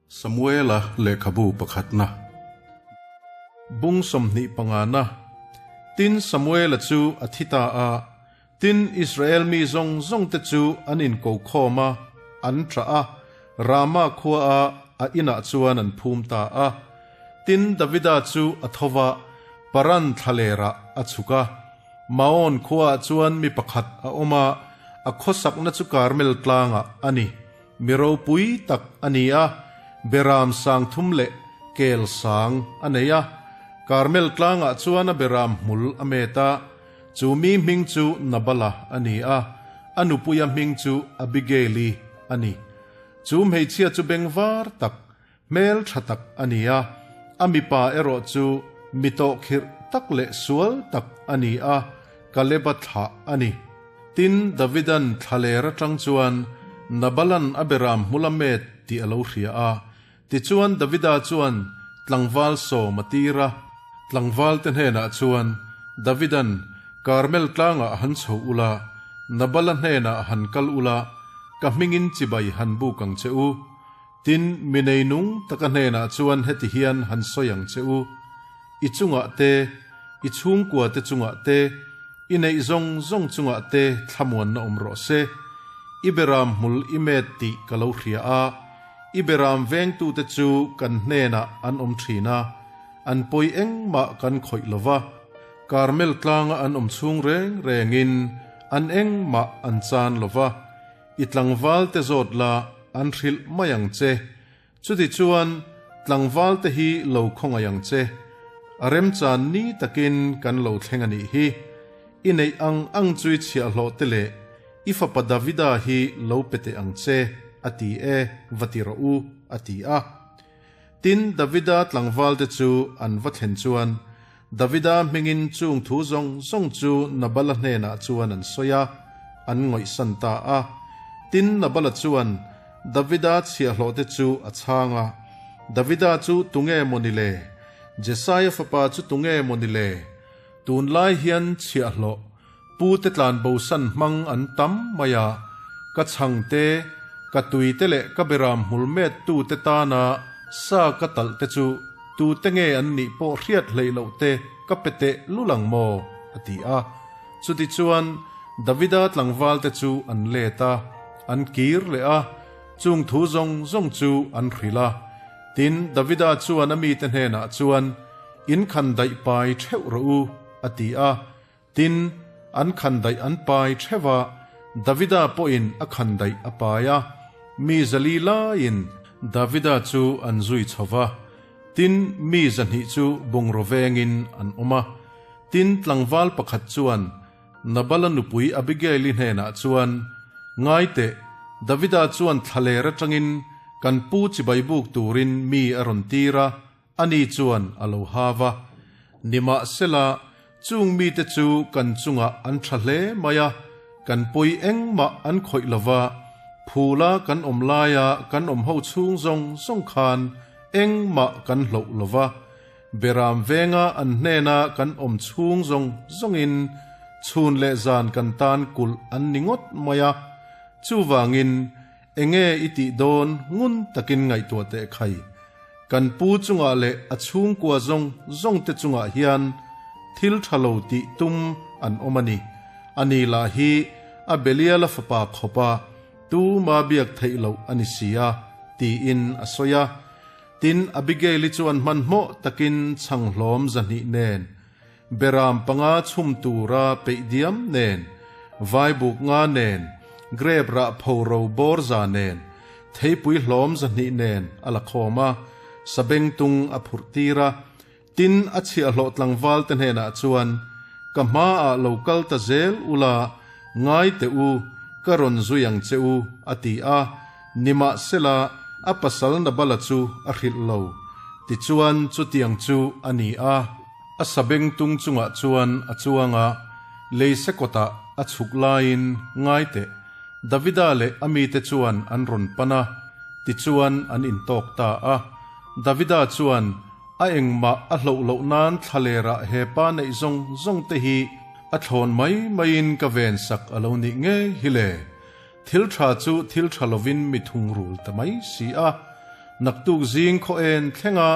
Samuela lehkhabu pakhatna. Bung 25 na. Tin, Samuela chu a thi ta a, tin, Israel mi zawng zawngte chu an inko khawm a, an ṭah a, Rama khuaa a inah chuan an phum ta a. Tin, Davida chu a tho va, Paran thlalerah a chhuk a. Maon khuaah chuan mi pakhat a awm a, a khawsakna chu Karmel tlangah a ni. Mi ropui tak a ni a, beram sang thum leh kel sang a nei a. Karmel tlangah chuan a beram hmul a met a, chu mi hming chu Nabala a ni a, a nupuia hming chu Abigaili a ni. Chu hmeichhia chu bengvar tak, hmel tha tak a ni a, a mipa erawh chu mi tawhkhirh tak leh sual tak a ni a, Kaleba thlah a ni. Tin, Davidan thlaler atang chuan Nabalan a beram hmul a met tih a lo hria a. Tichuan Davida chuan tlangval sawm a tir a. Tlangvalte hnenah chuan Davidan, Karmel tlangah han chho ula, Nabala hnenah han kal ula, ka hmingin chibai han buk ang che u. Tin, mi neinung taka hnenah chuan heti hian han sawi ang che u, I chungah te, i chhungkua te chungah te, i neih zawng zawng chungah te thlamuanna awm rawh se. I beram hmul i met tih ka lo hria a, i beram vengtute chu kan hnenah an awm thin a, an pawi engmah kan khawih lo va, Karmel tlanga an awm chhung reng rengin an engmah an chan lo va. I tlangvalte zawt la, an hrilh mai ang che. Chutichuan, tlangvalte hi lo khawngaih ang che. A remchan ni takin kan lo thleng a nih hi. I neih ang ang chu i chhiahhlawh te leh i fapa Davida hi lo pe teh ang che, a ti e, va ti rawh u, a ti a. Tin, Davida tlangvalte chu an va thlen chuan, Davida hmingin chung thu zawng zawng chu Nabala hnenah chuan an sawi a, an ngawihsan ta a. Tin, Nabala chuan Davida chhiahhlawhte chu a chhang a, Davida chu tunge maw ni le? Jesaia fapa chu tunge maw ni le? Tunlai hian chhiahhlawh pute tlanbosan hmang an tam mai a, ka chhangte, ka tuite leh ka beram hmul mettute tana sa ka talh te chu tute nge an nih pawh hriat hleih loh te ka pe teh lul ang maw? a ti a. Chutichuan, Davida tlangvalte chu an let a, an kir leh a, chung thu zawng zawng chu an hrilh a. Tin, Davida chuan a mite hnenah chuan, In khan daih pai theuh rawh u, a ti a. Tin, an khandaih an pai theuh a, Davida pawhin a khandaih a pai a, mi zali laiin Davida chu an zui chho va. Tin, mi zahnih chu bungraw vengin an awm a. Tin, tlangval pakhat chuan Nabala nupui Abigaili hnenah chuan, Ngai teh, Davida chuan thlaler atangin kan pu chibai buk turin mi a rawn tir a, Ani chuan a lo ha va. Nimahsela, chung mite chu kan chungah an tha hle mai a, kan pawi engmah an khawih lo va, phula kan awm laia kan awm ho chhung zawng zawng khan engmah kan hloh lo va, Beram venga an hnena kan awm chhung zawng zawngin chhun leh zan kan tan kulh an ni ngawt mai a. Chuvangin, Enge i tih dawn ngun takin ngaihtuah teh khai. Kan pu chungah leh a chhungkua zawng zawng te chungah hian thil tha lo tih tum an awm a ni. A ni lah hi a Beliala fapa khawpa tuma biak theih loh a ni si a, tiin a sawi a. Tin, Abigail-i chuan hmanhmawh takin chhang hlawm 200 nen Beram panga chhum tura peih diam nen, vaibuk nga nen, grep rah pho ro bawr za nen, theipui hlawm 200 nen a la khawm a, sabengtung a phurh tir a. Tin, a chhiahhlawh tlangval te hnenah chuan, Ka hmaah lo kal ta zel ula, ngai teh u, ka rawn zui ang che u, a ti a. Nimahsela, a pasal Nabala chu a hrilh lo. Tichuan, chutiang chu a ni a. A sabengtung chungah chuan a chuang a, lei sekawtah a chhuk laiin ngai teh, Davida leh a mite chuan an rawn pan a, tichuan an intawk ta a. Davida chuan, A engmah a hloh loh nan thlalerah he pa neih zawng zawng te hi a thlawn mai maiin ka vensak a lo nih ngei hi le. Thil tha chu thil tha lovin mi thungrul ta mai si a. Naktuk zing khaw en thlenga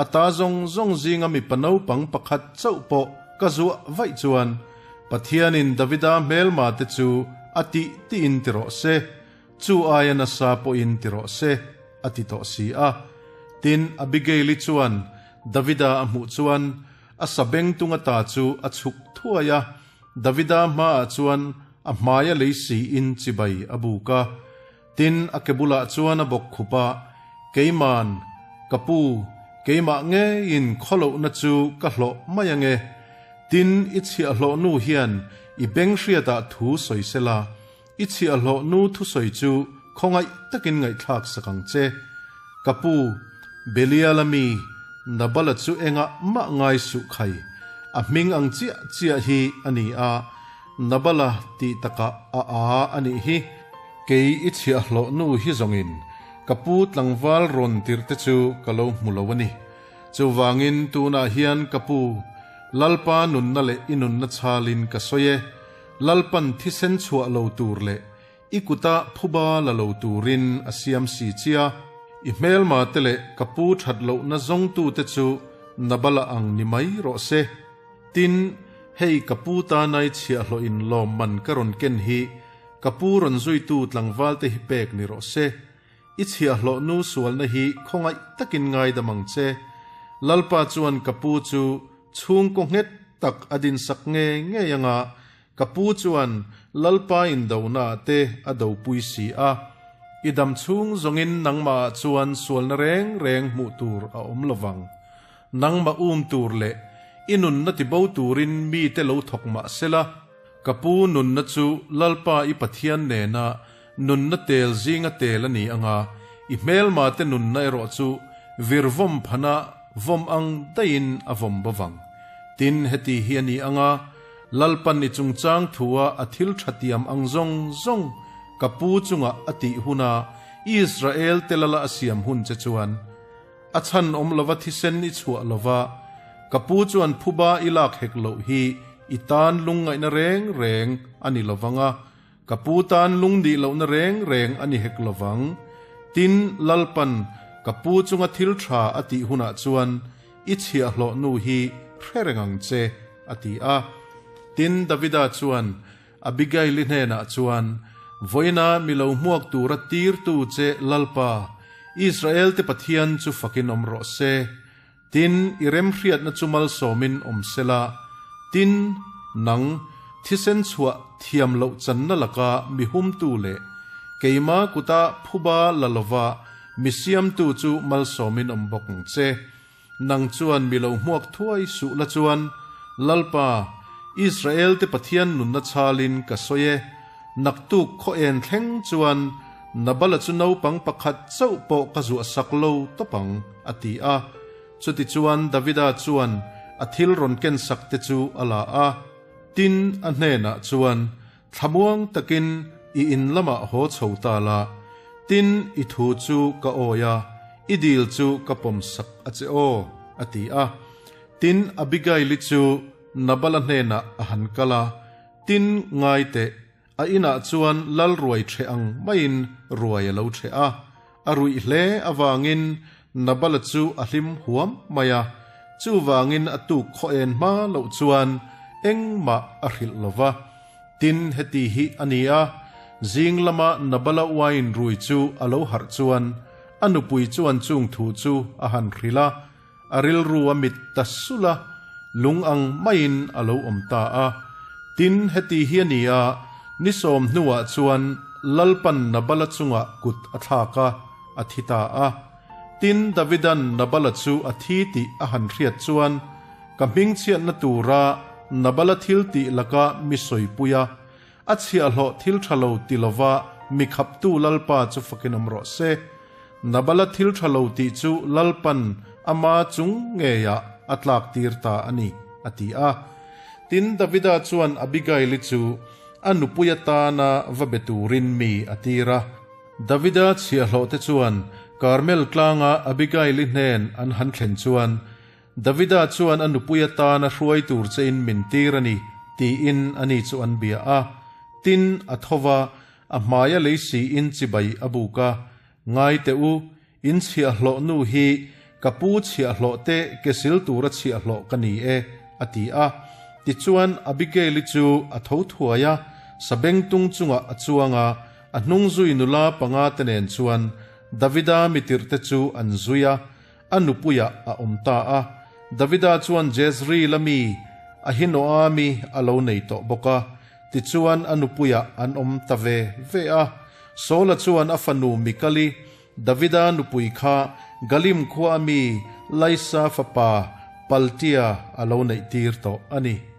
a ta zawng zawng zinga mipa naupang pakhat chauh pawh ka zuah vaih chuan Pathianin Davida hmelma te chu a tih tiin ti rawh se, chu aia nasa pawhin ti rawh se, a ti tawh si a. Tin, Abigail-i chuan Davida a hmuh chuan a sabengtung ata chu a chhuk thuai a, Davida hmaah chuan a hmaia lei siin chibai a buk a. Tin, a ke bulah chuan a bawk khup a, Keiman, ka pu, keimah ngeiin khawlohna chu ka hlawh mai ange. Tin, i chhiahhlawh nu hian i beng hriatah thu sawi sela, i chhiahhlawh nu thusawi chu khawngaih takin ngaihthlak sak ang che. Ka pu, Beliala mi, Nabala chu engah mah ngai suh khai, a hming ang chiah chiah hi a ni a, Nabala tih takah a a a nih hi. Kei i chhiahhlawh nu hi zawngin ka pu tlangval rawn tirh te chu ka lo hmu lo a ni. Chuvangin tunah hian ka pu, Lalpa nunna leh i nunna chhalin ka sawi e, Lalpan thisen chhuah lo tur leh i kuta phuba la lo turin a siam si chia. I hmelma te leh ka pu that lohna zawngtute chu Nabala ang ni mai rawh se. Tin, hei ka pu tanai chhiahhlawh in lawmman ka rawn ken hi ka pu rawn zuitu tlangval te hi pek ni rawh se. I chhiahhlawh nu sualna hi khawngaih takin ngaidam ang che. Lalpa chuan ka pu chu chhungkaw nghet tak a dinsak ngei ngei anga ka pu chuan Lalpa indona ah te a dopui si a. I dam chhung zawngin nangmah ah chuan sualna reng reng hmuh tur a awm lovang. Nangmah um tur leh i nunna tibo turin mite lo thawk mah sela, ka pu nunna chu Lalpa i Pathian nena nunna tel zinga tel a ni anga, i hmelmate nunna erawh chu virvawm phana vawm ang daihin a vawm bovang. Tin, heti hi a ni anga, Lalpan i chungchang thua a thil tha tiam ang zawng zawng ka pu chunga a tih huna Israel te lala a siam hun che chuan, A chhan awm lova thisen i chhuah lova, ka pu chuan phuba i lak hek loh hi i tan lungngaihna reng reng a ni lovang a, ka pu tan lungnih lohna reng reng a ni hek lovang. Tin, Lalpan ka pu chunga thil tha a tih hunah chuan i chhiahhlawh nu hi hre reng ang che, a ti a. Tin, Davida chuan Abigail-i hnenah chuan, Vawiina mi lo hmuak tura tirtu che Lalpa, Israel-te Pathian chu fakin awm rawh se. Tin, i remhriatna chu malsawmin awm sela. Tin, nang, thisen chhuah thiam loh channa laka mi humtu leh keima kuta phuba la lova mi siamtu chu malsawmin awm bawk ang che. Nang chuan mi lo hmuak thuai suh la chuan, Lalpa, Israel-te Pathian nunna chhalin ka sawi e, naktuk khaw en thleng chuan Nabala chu naupang pakhat chauh pawh ka zuah sak lo tawp ang, a ti a. Chutichuan Davida chuan a thil rawn ken sak te chu a la a. Tin, a hnenah chuan, Thlamuang takin i in lamah haw chho ta la, tin i thu chu ka awi a, i dil chu ka pawm sak a che aw, a ti a. Tin, Abigail-i chu Nabala hnenah a han kal a, tin, ngai teh, a inah chuan lal ruai ṭheh ang maiin ruai a lo ṭheh a. A ruih hle avangin Nabala chu a hlim huam mai a, chuvangin a tuk khaw en hma loh chuan engmah a hrilh lo va. Tin, heti hi a ni a, zing lama Nabala wine rui chu a lo harh chuan a nupui chuan chung thu chu a han hrilh a, a rilru a mit ta sulh a, lung ang maiin a lo awm ta a. Tin, heti hi a ni a, ni sawm hnuah chuan Lalpan Nabala chungah kut a thlak a, a thi ta a. Tin, Davidan Nabala chu a thi tih a han hriat chuan, Ka hmingchhiatna tura Nabala thil tih laka mi sawipui a, a chhiahhlawh thil tha lo ti lova mi khaptu Lalpa chu fakin awm rawh se. Nabala thil tha lo tih chu Lalpan ama chung ngeiah a tlak tir ta a ni, a ti a. Tin, Davida chuan Abigail-i chu a nupui atana va be turin mi a tir a. Davida chhiahhlawhte chuan Karmel tlanga Abigail-i hnen an han thlen chuan, Davida chuan a nupui atana hruai tur chein min tir a ni, tiin ani chu an bia a. Tin, a tho va, a hmaia lei siin chibai a buk a, Ngai teh u, In chhiahhlawh nu hi ka pu chhiahhlawhte ke sil tura chhiahhlawh ka ni e, a ti a. Tichuan, Abigail-i chu a tho thuai a, sabengtung chungah a chuang a, a hnungzui nula pangate nen chuan Davida mitirhte chu an zui a, a nupuiah a awm ta a. Davida chuan Jezreel-a mi Ahinoami a lo nei tawh bawk a, tichuan a nupuiah an awm ta ve ve a. Saula chuan a fanu Mikali, Davida nupui kha Galim khua mi Laisa fapa Paltia a lo neih tir tawh a ni.